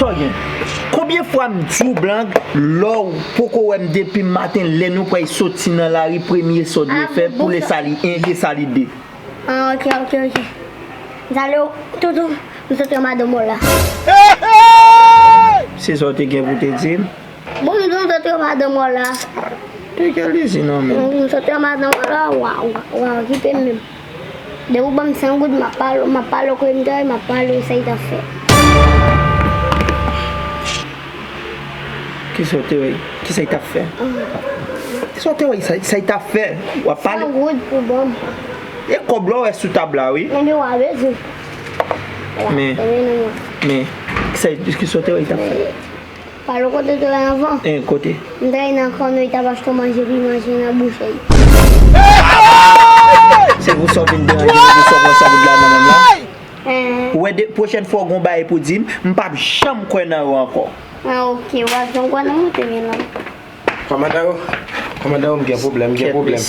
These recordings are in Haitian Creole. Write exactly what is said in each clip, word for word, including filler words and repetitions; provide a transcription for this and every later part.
Sa w gen? Konbyen fwa m di w, Blang, lè w poko wè m depi maten, lè nou pral soti nan lari, premye sa w dwe fè, pou lè sa li en, lè sa li de. Ah, ok, ok, ok. M salye w, Toutou, m sot wè madanm w la. Se sa w te gen pou te di m? Bon, m di w m sot wè madanm w la. Pike l isit non, men. M sot wè madanm w la, waw, waw, waw, okipe m menm. Depi w ban m san goud, m ap pale w, m ap pale w kote m te ye, m ap pale w sa y t ap fè. Kisa w te wè? Kisa y t ap fè? Kisa w te wè? Sa, sa y t ap fè? W ap pale? San goud pou ban m. E kòb la w wè sou tab la, wi. Ebyen, w a bezwen. Men, men, kisa, kisa w te wè y t ap fè? Pale w kote w te wè anvan. En, kote? M t al nan kòno, y t ap achte manje, epi manje nan bouch li. Se pou sa w vin deranje m, pou sa w pran san goud la nan men m la? Ou wè, de, pwochèn fwa w gon bagay pou di m, m p ap janm kwè nan ou ankò. Ah, ok, w ap janm kwè nan mwen, te vin la. Kòmandan yo, kòmandan yo, m gen pwoblèm, m gen pwoblèm.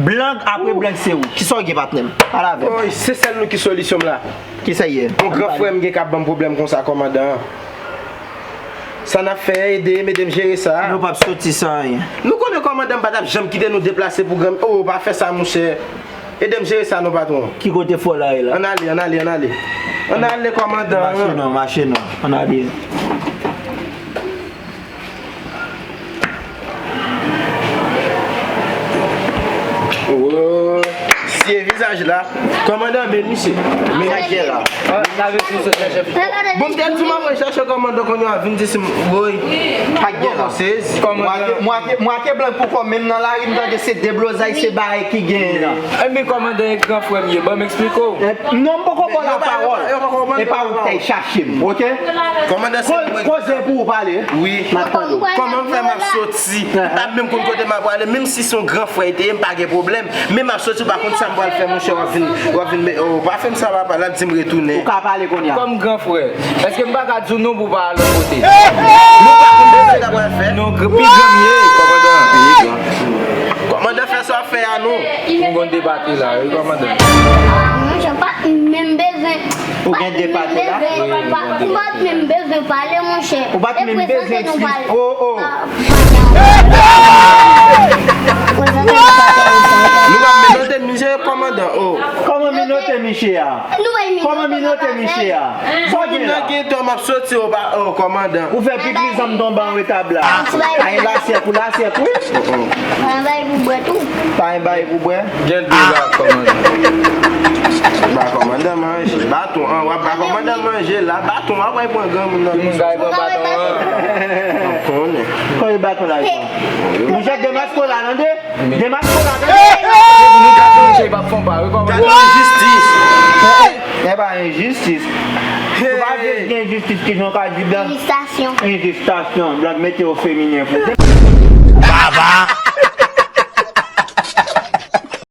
Blang apre blang se ou. Kisa w gen, patnè m? Pale avè m. Oy, se sèl nou ki solisyon m la. Kisa y ye? Yon gran frè m gen k ap ban m pwoblèm konsa, kòmandan. Sa n ap fè, ede m, ede m jere sa. Nou p ap soti san anyen. Nou konnen kòmandan m pa t ap janm kite nou deplase pou granm. Oh, pa fè sa, monchè. Ede m jere sa non, patwon. Ki kote fò la ye la? Ann ale, ann ale, ann ale. Ann ale, kòmandan. Mache non, mache non. Ann ale. Oh, sye vizaj la. Kòmandan, men misye. Men misye la. Bon, m te di m ap chache kòmandan kounye a vin di si m, woy. Pa gen la. Mwen ke, mwen ke, mwen ke blan pou kò menm nan lari, m tande se deblozay, se bagay ki genyen la. Ebyen, kòmandan e gran frè m ye, ban m eksplike w. Non, m poko ba w lapawòl. E pa ou k t al chache m, ok? Kòmandan, se mwen. Koze pou ou pale. Wi. M ap tande w. Kòman m fè m ap soti? M pa menm konn kote m ap prale, menm si se yon gran frè te ye, m pa gen pwoblèm. Men m ap soti, ou pa konn sa m pral fè, monchè, w ap vin, w ap vin, oh, pa fè m sa, papa, l ap di m retounen. Ou ka pale kounye a. Kòm gran frè, èske m pa ka di w non pou w pa al lòt kote? Nou pa konn sa n ta pral fè. Non, gr-, pi gran m ye, kòmandan. Pi gran. Kòmandan, fè sa w ap fè a non. M konn debake la, wi, kòmandan. Monchè, pa menm bezwen. Ou gen de pate la? Ou pa t menm bezwen pale, monchè. Ou pa t menm bezwen eksplike. Oh, oh. Nou pa menote misye, kòmandan. Oh. Kòman menote misye a? Kòman menote misye a? Sa w gen la? Nan geto, m ap soti, oh, kòmandan. Ou fè pipi, zanm tonbe anwo tab la. Pa gen lasyèt pou lasyèt, wi. Pa gen bagay pou bwè tou. Pa gen bagay pou bwè. Gen dlo la, kòmandan. Ba kòmandan manje. Baton an, w ap ba kòmandan manje la. Baton an, w ap pran granmoun nan. Moun bay pran baton an. Konnen. Kote baton la, Jean? Monchè, demaske w la, tande? Demaske w la, tande? Depi nou gade manje, l p ap fon pa, wi, kòmandan. Gade enjistis. E pa enjistis. Ou pa vle gen jistis ki jan w ka di blan. Enjistasyon. Enjistasyon. Blan mete yo feminen pou. Baba.